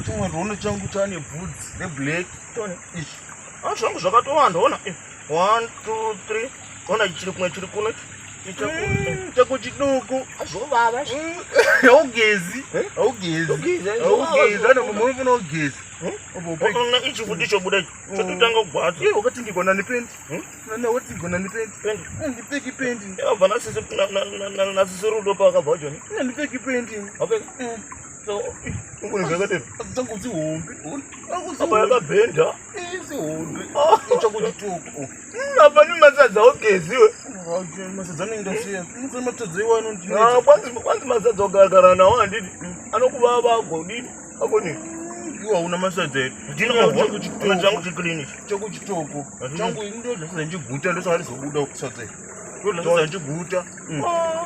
Chimwe rone changu chane bvudzi reblack. Tone ichi. Ah, zvangu zvakatowanda ona. 1 2 3. Ona chiri kumwe chiri kuno. Mm, chako chiduku. Zvovava. Haugezi. Haugezi. Haugezi. Ana mumwe unofana kugeza. Ona ichi kuti chobuda ichi. Chototanga kugwadza. Iwe wakatingigwa nani pendi? Nani wakatingigwa nani pendi? Pendi. Ndipfeki pendi. Yakabva nasisi nasisi rudo pawakabva wajoni. Ndipfeki pendi. Wapfeka? So, ungone zvakadero. Dzangu dzihombe. Apa yakabhenda. Dzihombe. Chako chituku. Apa ni masadza ogeziwe. Masadza anoenda sei? Masadza iwo anondinetsa. Ah, kwanzi kwanzi masadza ogaragara nawo handiti. Anokuvava agodini. Agodini. Iwe hauna masadza here? Ndino changu chikilini. Chako chitoko. Changu ini ndodya sadza ndichiguta ndosaka rizobuda sadza iri. Ndodya sadza ndichiguta.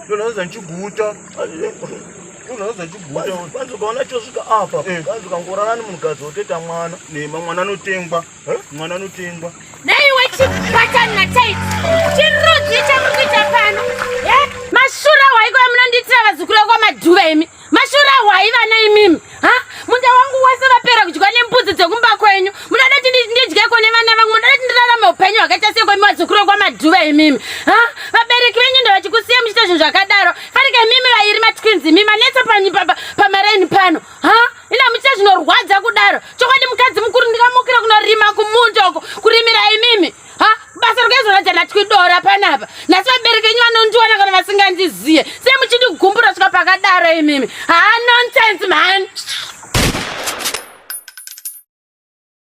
Ndodya sadza ndichiguta. Ndodya sadza ndichiguta. Kwanzi ukaona chosvika apa, kwanzi ukangorara nemunhukadzi wotoita mwana. Nema mwana anotengwa. Mwana anotengwa. Naiwe chipatani naTaiti. Chirudzi chamuri kuita pano. Eh? Mashura hwaiko yamunondiitira vazukuru vekwaMadhuva imi. Mashura hwai vana imimi. Ha? Munda wangu wese vapera kudyiwa nembudzi dzekumba kwenyu. Munoda kuti ndidyeko nevana vangu. Munoda kuti ndirarame upenyu hwakaita seiko imi vazukuru vekwaMadhuva imimi. Ha? Vabereki venyu ndo vachikusiya muchiita zvinhu zvakadaro. Fanike imimi vairi matwins imi manetsa pamaraini pano. Ha? Ina muchiita zvinorwadza kudaro. Chokwadi mukadzi mukuru ndikamukira kunorima kumunda uko kurimira